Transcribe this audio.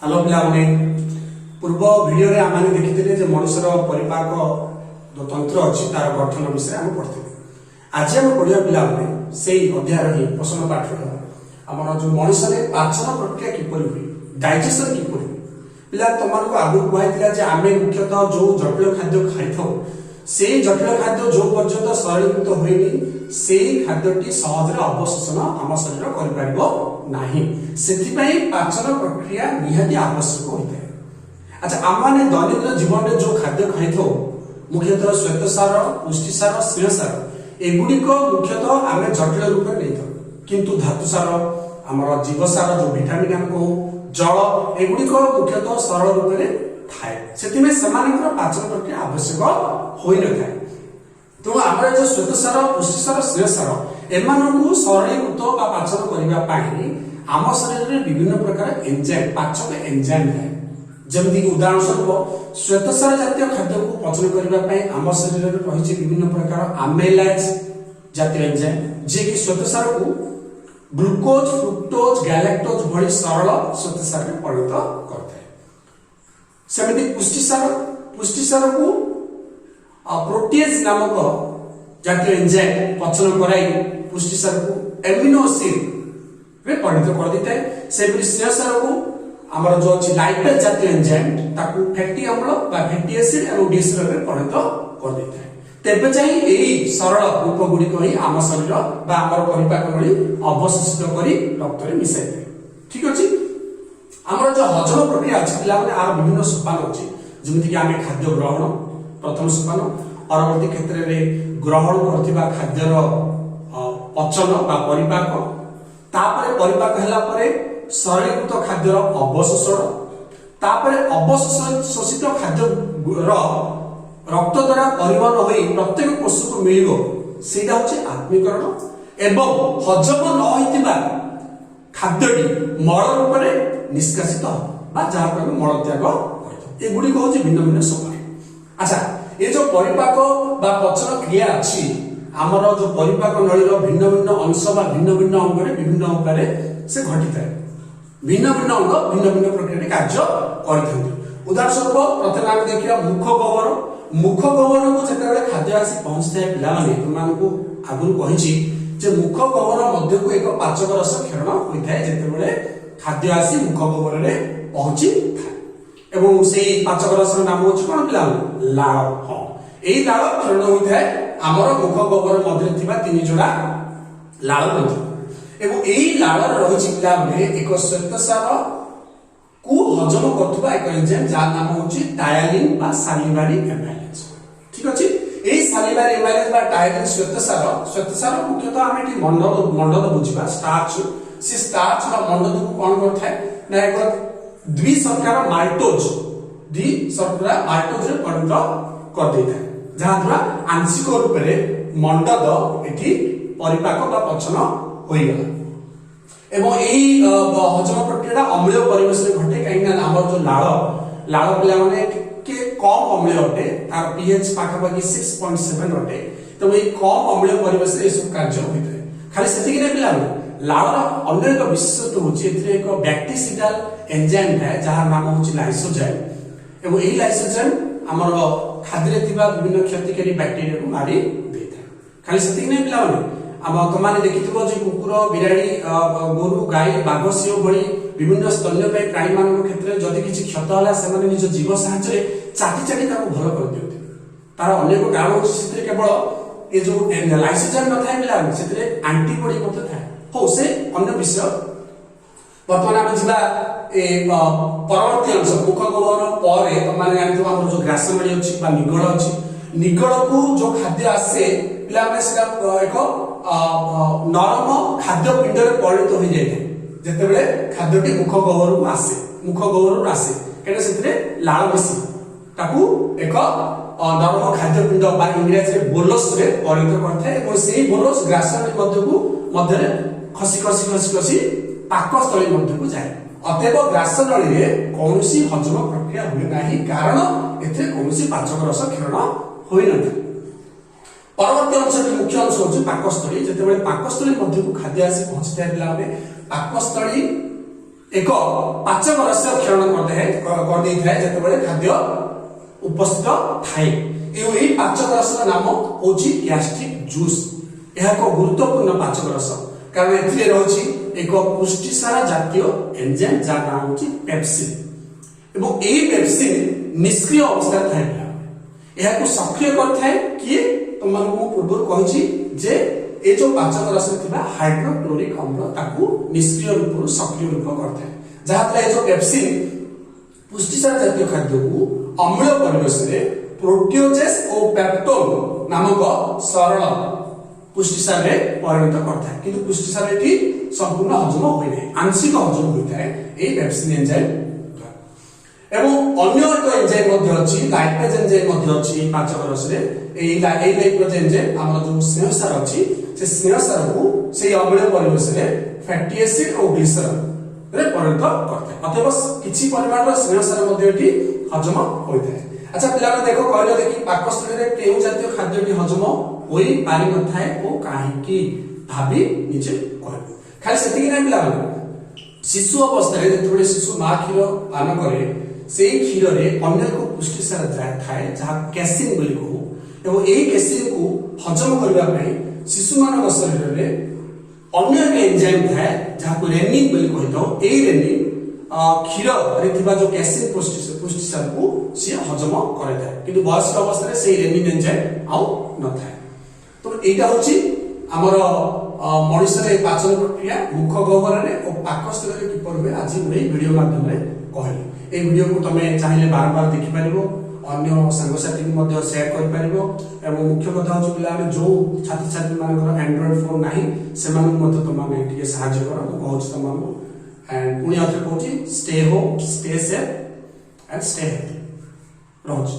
Hello ପିଲାମାନେ, ପୂର୍ବ ଭିଡ଼ିଓରେ ଆମେମାନେ ଦେଖିଥିଲେ ଯେ ମଣିଷର ପରିପାକ ଯୋଉ ତନ୍ତ୍ର ଅଛି, ତାର ଗଠନ ବିଷୟରେ ଆମେ ପଢିଥିଲେ। ଆଜି ଆମେ ପଢିବା ପିଲାମାନେ, ସେଇ ଅଧ୍ୟାୟର ହିଁ ପୋଷଣ ପାଠର ଆମର ଯୋଉ ମଣିଷରେ ପାଚନ ପ୍ରକ୍ରିୟା କିପରି ହୁଏ, ଡାଇଜେସନ କିପରି ହୁଏ। ପିଲା, ତମମାନଙ୍କୁ ଆଗରୁ କୁହାଯାଇଥିଲା ଯେ ଆମେ ମୁଖ୍ୟତଃ ଯୋଉ ଜଟିଳ ଖାଦ୍ୟ ଖାଇଥାଉ, ସେଇ ଜଟିଳ ଖାଦ୍ୟ ଯୋଉ ପର୍ଯ୍ୟନ୍ତ ସରଳୀକୃତ ହୋଇନି, ସେଇ ଖାଦ୍ୟଟି ସହଜରେ ଅବଶୋଷଣ ଆମ ଶରୀର କରିପାରିବ ନାହିଁ। ସେଥିପାଇଁ ପାଚନ ପ୍ରକ୍ରିୟା ନିହାତି ଆବଶ୍ୟକ ହୋଇଥାଏ। ଆଚ୍ଛା, ଆମମାନେ ଦୈନନ୍ଦିନ ଜୀବନରେ ଯୋଉ ଖାଦ୍ୟ ଖାଇଥାଉ, ମୁଖ୍ୟତଃ ଶ୍ୱେତସାର, ପୁଷ୍ଟିସାର, ସ୍ନେହସାର, ଏଗୁଡ଼ିକ ମୁଖ୍ୟତଃ ଆମେ ଜଟିଳ ରୂପରେ ନେଇଥାଉ। କିନ୍ତୁ ଧାତୁସାର, ଆମର ଜୀବସାର, ଯୋଉ ଭିଟାମିନ୍ ଆମେ କହୁ, ଜଳ, ଏଗୁଡ଼ିକ ମୁଖ୍ୟତଃ ସରଳ ରୂପରେ ଥାଏ। ସେଥିପାଇଁ ସେମାନଙ୍କର ପାଚନ ପ୍ରକ୍ରିୟା ଆବଶ୍ୟକ ହୋଇନଥାଏ। ତେଣୁ ଆମର ଏ ଯୋଉ ଶ୍ୱେତସାର, ପୁଷ୍ଟିସାର, ସ୍ନେହସାର, ଏମାନଙ୍କୁ ସରଳୀକୃତ ବା ପାଚନ କରିବା ପାଇଁ ଆମ ଶରୀରରେ ବିଭିନ୍ନ ପ୍ରକାର ଏନଜାଇମ୍, ପାଚକ ଏନଜାଇମ୍ ଥାଏ। ଯେମିତିକି ଉଦାହରଣ ସ୍ୱରୂପ, ଶ୍ୱେତସାର ଜାତୀୟ ଖାଦ୍ୟକୁ ପଚନ କରିବା ପାଇଁ ଆମ ଶରୀରରେ ରହିଛି ବିଭିନ୍ନ ପ୍ରକାର ଆମାଇଲେଜ ଜାତୀୟ ଏନଜାଇମ୍, ଯିଏକି ଶ୍ୱେତସାରକୁ ଗ୍ଲୁକୋଜ, ଫ୍ରୁକ୍ଟୋଜ, ଗ୍ୟାଲାକ୍ଟୋଜ ଭଳି ସରଳ ଶ୍ୱେତସାରରେ ପରିଣତ କରିଥାଏ। ସେମିତି ପୁଷ୍ଟିସାରକୁ ପ୍ରୋଟିଏଜ ନାମକ ଜାତୀୟ ଏନଜାଇମ୍ ପଚନ କରାଇ ପୁଷ୍ଟିସାରକୁ ଏମିନୋ ଏସିଡ୍ ରେ ପରିଣତ କରିଦେଇଥାଏ। ସେହିପରି ସ୍ନେହସାରକୁ ଆମର ଯୋଉ ଅଛି ଲାଇପେଜ ଜାତୀୟ ଏନଜାଇମ୍, ତାକୁ ଫ୍ୟାଟି ଅମ୍ଳ ବା ଫ୍ୟାଟି ଏସିଡ୍ ଏବଂ ଗ୍ଲିସେରଲରେ ପରିଣତ କରିଦେଇଥାଏ। ତେବେ ଯାଇ ଏଇ ସରଳ ରୂପ ଗୁଡ଼ିକ ହିଁ ଆମ ଶରୀର ବା ଆମର ପରିପାକ ନଳୀ ଅବଶୋଷିତ କରି ରକ୍ତରେ ମିଶାଇଥାଏ। ଠିକ ଅଛି। ଆମର ଯୋଉ ହଜମ ପ୍ରକ୍ରିୟା ଅଛି ପିଲାମାନେ, ଆର ବିଭିନ୍ନ ସୋପାନ ଅଛି। ଯେମିତିକି ଆମେ ଖାଦ୍ୟ ଗ୍ରହଣ ପ୍ରଥମ ସୋପାନ, ପରବର୍ତ୍ତୀ କ୍ଷେତ୍ରରେ ଗ୍ରହଣ କରୁଥିବା ଖାଦ୍ୟର ପଚନ ବା ପରିପାକ, ତାପରେ ପରିପାକ ହେଲା ପରେ ସରଳୀକୃତ ଖାଦ୍ୟର ଅବଶୋଷଣ, ତାପରେ ଅବଶୋଷିତ ଖାଦ୍ୟର ରକ୍ତ ଦ୍ୱାରା ପରିବହନ ହୋଇ ପ୍ରତ୍ୟେକ କୋଷକୁ ମିଳିବ, ସେଇଟା ହଉଛି ଆତ୍ମୀକରଣ ଏବଂ ହଜମ ନ ହୋଇଥିବା ଖାଦ୍ୟଟି ମଳ ରୂପରେ ନିଷ୍କାସିତ ହେବ ବା ଯାହାକୁ ଆମେ ମଳତ୍ୟାଗ କହିଥାଉ। ଏଗୁଡ଼ିକ ହଉଛି ଭିନ୍ନ ଭିନ୍ନ ସୋପାନ। ଆଚ୍ଛା, ଏ ଯୋଉ ପରିପାକ ବା ପଚନ କ୍ରିୟା ଅଛି, ଆମର ଯୋଉ ପରିପାକ ନଳୀର ଭିନ୍ନ ଭିନ୍ନ ଅଂଶ ବା ଭିନ୍ନ ଭିନ୍ନ ଅଙ୍ଗରେ ବିଭିନ୍ନ ଉପାୟରେ ସେ ଘଟିଥାଏ। ଭିନ୍ନ ଭିନ୍ନ ଅଙ୍ଗ ଭିନ୍ନ ଭିନ୍ନ ପ୍ରକ୍ରିୟାରେ କାର୍ଯ୍ୟ କରିଥାନ୍ତି। ଉଦାହରଣ ସ୍ୱରୂପ, ପ୍ରଥମେ ଆମେ ଦେଖିବା ମୁଖ ଗହ୍ୱର। ମୁଖ ଗହ୍ୱରକୁ ଯେତେବେଳେ ଖାଦ୍ୟ ଆସି ପହଞ୍ଚିଥାଏ, ପିଲାମାନେ, ତୁମମାନଙ୍କୁ ଆଗରୁ କହିଛି ଯେ ମୁଖ ଗହ୍ୱର ମଧ୍ୟକୁ ଏକ ପାଚକ ରସ କ୍ଷରଣ ହୋଇଥାଏ ଯେତେବେଳେ ଖାଦ୍ୟ ଆସି ମୁଖ ଗହ୍ୱରରେ ପହଞ୍ଚିଥାଏ। ଏବଂ ସେଇ ପାଚକ ରସର ନାମ ହଉଛି କଣ ପିଲାମାନେ? ଲାଳ। ହଁ, ଏଇ ଲାଳ କ୍ଷରଣ ହୋଇଥାଏ ଆମର ମୁଖ ଗହ୍ୱର ମଧ୍ୟରେ ଥିବା ତିନି ଯୋଡ଼ା ଲାଳ ଗ୍ରନ୍ଥି। ଏବଂ ଏଇ ଲାଳରେ ରହିଛି ପିଲାମାନେ, ଏକ ଶ୍ୱେତସାର କୁ ହଜମ କରୁଥିବା ଏକ ଏନଜାଇମ୍, ଯାହାର ନାମ ହଉଛି ଟାୟାଲିନ୍ ବା ସାଲିଭାରି ଏମାଇଲେଜ। ଠିକ ଅଛି। ଏଇ ସାଲିଭାରି ଏମାଇଲେଜ ବା ଟାୟାଲିନ୍ ଶ୍ୱେତସାର, ମୁଖ୍ୟତଃ ଆମେ ଏଠି ମଣ୍ଡଦ ବୁଝିବା, ଷ୍ଟାର୍ଚ। ସେ ଷ୍ଟାର୍ଚ ବା ମଣ୍ଡଦକୁ କଣ କରିଥାଏ ନା ଏକ ଦ୍ୱି ଶର୍କରା ମାଲ୍ଟୋଜରେ ପରିଣତ କରିଦେଇଥାଏ, ଯାହାଦ୍ୱାରା ଆଂଶିକ ରୂପରେ ମଣ୍ଡଦ ଏଠି ପରିପାକ ବା ପଚନ ହୋଇଗଲା। ଏବଂ ଏଇ ହଜମ ପ୍ରକ୍ରିୟାଟା ଅମ୍ଳୀୟ ପରିବେଶରେ ଘଟେ, କାହିଁକି ନା ଆମର ଯୋଉ ଲାଳ ପିଲାମାନେ, ଟିକେ କମ ଅମ୍ଳୀୟ ଅଟେ। ତାର ପିଏଚ୍ ପାଖାପାଖି 6.7 ଅଟେ। ତେଣୁ ଏଇ କମ ଅମ୍ଳୀୟ ପରିବେଶରେ ଏସବୁ କାର୍ଯ୍ୟ ହୋଇଥାଏ। ଖାଲି ସେତିକି ନାହିଁ ପିଲାମାନେ, ଲାଳର ଅନ୍ୟ ଏକ ବିଶେଷତ୍ୱ ହଉଛି ଏଥିରେ ଏକ ବ୍ୟାକ୍ଟିସିଡାଲ ଏନଜାଇମ୍ ଥାଏ, ଯାହାର ନାମ ହଉଛି ଲାଇସୋଜାଇମ୍। ଏବଂ ଏହି ଲାଇସୋଜାଇମ୍ ଆମର ଖାଦ୍ୟରେ ଥିବା ବିଭିନ୍ନ କ୍ଷତିକାରୀ ବ୍ୟାକ୍ଟେରିଆକୁ ମାରି ଦେଇଥାଏ। ଖାଲି ସେତିକି ନାହିଁ ପିଲାମାନେ, ତମମାନେ ଦେଖିଥିବ ଯେ କୁକୁର, ବିରାଡ଼ି, ଗୋରୁ, ଗାଈ, ବାଘ, ସିଂହ ଭଳି ବିଭିନ୍ନ ସ୍ତନ୍ୟପାୟୀ ପ୍ରାଣୀମାନଙ୍କ କ୍ଷେତ୍ରରେ ଯଦି କିଛି କ୍ଷତ ହେଲା, ସେମାନେ ନିଜ ଜିଭ ସାହାଯ୍ୟରେ ଚାଟି ଚାଟି ତାକୁ ଭଲ କରିଦିଅନ୍ତି। ତାର ଅନେକ କାରଣ ହଉଛି ସେଥିରେ କେବଳ ଏ ଯୋଉ ଲାଇସୋଜାଇମ୍ ନଥାଏ ପିଲାମାନେ, ସେଥିରେ ଆଣ୍ଟିବଡି ମଧ୍ୟ ଥାଏ। ହଉ, ସେ ଅନ୍ୟ ବିଷୟ। ବର୍ତ୍ତମାନ ଆମେ ଯିବା ଏ ପରବର୍ତ୍ତୀ ଅଂଶ। ମୁଖ ଗହ୍ୱର ପରେ ତମମାନେ ଜାଣିଥିବ ଆମର ଯୋଉ ଗ୍ରାସନଳୀ ଅଛି ବା ନିଗଳ ଅଛି। ନିଗଳକୁ ଯୋଉ ଖାଦ୍ୟ ଆସେ ପିଲାମାନେ, ସେଟା ଏକ ନରମ ଖାଦ୍ୟ ପିଣ୍ଡରେ ପରିଣତ ହୋଇଯାଇଥାଏ ଯେତେବେଳେ ଖାଦ୍ୟଟି ମୁଖ ଗହ୍ୱରକୁ ଆସେ, ମୁଖ ଗହ୍ୱରରୁ ଆସେ, କାହିଁକିନା ସେଥିରେ ଲାଳ ମିଶି ତାକୁ ଏକ ନରମ ଖାଦ୍ୟ ପିଣ୍ଡ ବା ଇଂରାଜୀରେ ବୋଲସରେ ପରିଣତ କରିଥାଏ। ଏବଂ ସେଇ ବୋଲସ ଗ୍ରାସନଳୀ ମଧ୍ୟରେ ଖସି ଖସି ଖସି ଖସି ପାକସ୍ଥଳୀ ମଧ୍ୟକୁ ଯାଏ। ଅତଏବ ଗ୍ରାସନଳୀରେ କୌଣସି ହଜମ ପ୍ରକ୍ରିୟା ହୁଏ ନାହିଁ, କାରଣ ଏଥିରେ କୌଣସି ପାଚକ ରସ କ୍ଷରଣ ହୋଇନଥାଏ। ପରବର୍ତ୍ତୀ ଅଂଶଟି, ମୁଖ୍ୟ ଅଂଶ ହଉଛି ପାକସ୍ଥଳୀ। ଯେତେବେଳେ ପାକସ୍ଥଳୀ ମଧ୍ୟକୁ ଖାଦ୍ୟ ଆସି ପହଞ୍ଚିଥାଏ ପିଲାମାନେ, ପାକସ୍ଥଳୀ ଏକ ପାଚକ ରସ କ୍ଷରଣ କରିଦେଇଥାଏ ଯେତେବେଳେ ଖାଦ୍ୟ ଉପସ୍ଥିତ ଥାଏ। ଏବଂ ଏହି ପାଚକ ରସର ନାମ ହେଉଛି ଗ୍ୟାଷ୍ଟ୍ରିକ୍ ଜୁସ୍। ଏହା ଏକ ଗୁରୁତ୍ୱପୂର୍ଣ୍ଣ ପାଚକ ରସ, କାରଣ ଏଥିରେ ରହିଛି ଏକ ପୁଷ୍ଟିସାର ଜାତୀୟ ଏନଜାଇମ୍, ଯାହା ନାଁ ହେଉଛି ପେପସିନ୍। ଏବଂ ଏହି ପେପସିନ୍ ନିଷ୍କ୍ରିୟ ଅବସ୍ଥାରେ ଥାଏ ପିଲାମାନେ। ଏହାକୁ ସକ୍ରିୟ କରିଥାଏ କିଏ? ତମମାନଙ୍କୁ ମୁଁ ପୂର୍ବରୁ କହିଛି ଯେ ଏ ଯୋଉ ପାଚକ ରସରେ ଥିବା ହାଇଡ୍ରୋକ୍ଲୋରିକ ଅମ୍ଳ ତାକୁ ନିଷ୍କ୍ରିୟ ରୂପରୁ ସକ୍ରିୟ ରୂପ କରିଥାଏ, ଯାହାଦ୍ୱାରା ଏ ଯୋଉ ପେପସିନ୍ ପୁଷ୍ଟିସାର ଜାତୀୟ ଖାଦ୍ୟକୁ ଅମ୍ଳ ପରିବେଶରେ ପ୍ରୋଟିଓଜେସ୍ ଓ ପେପ୍ଟୋନ ନାମକ ସରଳ ପୁଷ୍ଟିସାରରେ ପରିଣତ କରିଥାଏ। କିନ୍ତୁ ପୁଷ୍ଟିସାର ଏଠି ସମ୍ପୂର୍ଣ୍ଣ ହଜମ ହୋଇନାହିଁ, ଆଂଶିକ ହଜମ ହୋଇଥାଏ ଏଇ ପେପସିନ୍ ଏନଜାଇମ୍ ଦ୍ୱାରା। ଏବଂ ଅନ୍ୟ ଏକ ଏନଜାଇମ୍ ମଧ୍ୟ ଅଛି, ଲାଇପେଜ୍ ଏନଜାଇମ୍ ମଧ୍ୟ ଅଛି ଏଇ ପାଚକ ରସରେ। ଏଇ ଲାଇପେଜ୍ ଏନଜାଇମ୍ ଆମର ଯୋଉ ସ୍ନେହସାର ଅଛି, ସେ ସ୍ନେହସାରକୁ ସେଇ ଅମ୍ଳ ପରିବେଶରେ ଫ୍ୟାଟି ଏସିଡ୍ ଓ ଗ୍ଲିସରଲ ରେ ପରିଣତ କରିଥାଏ। ଅତଏବ କିଛି ପରିମାଣର ସ୍ନେହସାର ମଧ୍ୟ ଏଠି ହଜମ ହୋଇଥାଏ। ଆଚ୍ଛା ପିଲାମାନେ, ଦେଖ, କହିଲ ଦେଖି, ପାକସ୍ଥଳୀରେ କେଉଁ ଜାତୀୟ ଖାଦ୍ୟଟି ହଜମ ହୋଇ ପାରିନଥାଏ ଓ କାହିଁକି? ଭାବି ନିଜେ କହିବ। ଖାଲି ସେତିକି ନାହିଁ ପିଲାମାନେ, ଶିଶୁ ଅବସ୍ଥାରେ ଯେତେବେଳେ ଶିଶୁ ମା କ୍ଷୀର ପାନ କରେ, ସେଇ କ୍ଷୀରରେ ଅନ୍ୟ ଏକ ପୁଷ୍ଟିସାର ଥାଏ, ଯାହା କ୍ୟାସିନ୍ ବୋଲି କହୁ। ଏବଂ ଏହି କ୍ୟାସିନ୍କୁ ହଜମ କରିବା ପାଇଁ ଶିଶୁମାନଙ୍କ ଶରୀରରେ ଅନ୍ୟ ଏକ ଏନଜାଇମ୍ ଥାଏ, ଯାହାକୁ ରେନିନ୍ ବୋଲି କହିଥାଉ। ଏଇ ରେନିନ୍ କ୍ଷୀରରେ ଥିବା ଯୋଉ କ୍ୟାସିନ୍ ପୁଷ୍ଟିସାରକୁ ସିଏ ହଜମ କରିଥାଏ। କିନ୍ତୁ ବୟସ୍କ ଅବସ୍ଥାରେ ସେଇ ରେନିନ୍ ଏନଜାଇମ୍ ଆଉ ନଥାଏ। ତ ଏଇଟା ହଉଛି ଆମର ମଣିଷରେ ପାଚନ ପ୍ରକ୍ରିୟା ମୁଖ ଗହ୍ୱରରେ ଓ ପାକସ୍ଥଳୀରେ କିପରି ହୁଏ, ଆଜି ମୁଁ ଏଇ ଭିଡିଓ ମାଧ୍ୟମରେ କହିଲି। ଏଇ ଭିଡିଓକୁ ତମେ ଚାହିଁଲେ ବାରମ୍ବାର ଦେଖିପାରିବ, ଅନ୍ୟ ସାଙ୍ଗସାଥୀକୁ ମଧ୍ୟ ସେୟାର କରିପାରିବ। ଏବଂ ମୁଖ୍ୟ କଥା ହଉଛି ପିଲାମାନେ, ଯୋଉ ଛାତ୍ରଛାତ୍ରୀ ମାନଙ୍କର ଆଣ୍ଡ୍ରଏଡ ଫୋନ ନାହିଁ, ସେମାନଙ୍କୁ ମଧ୍ୟ ତମମାନେ ଟିକେ ସାହାଯ୍ୟ କର, ମୁଁ କହୁଛି ତମମାନଙ୍କୁ। ଆଣ୍ଡ ପୁଣି ଆଉଥରେ କହୁଛି, stay home, stay safe and stay healthy। ରହୁଛି।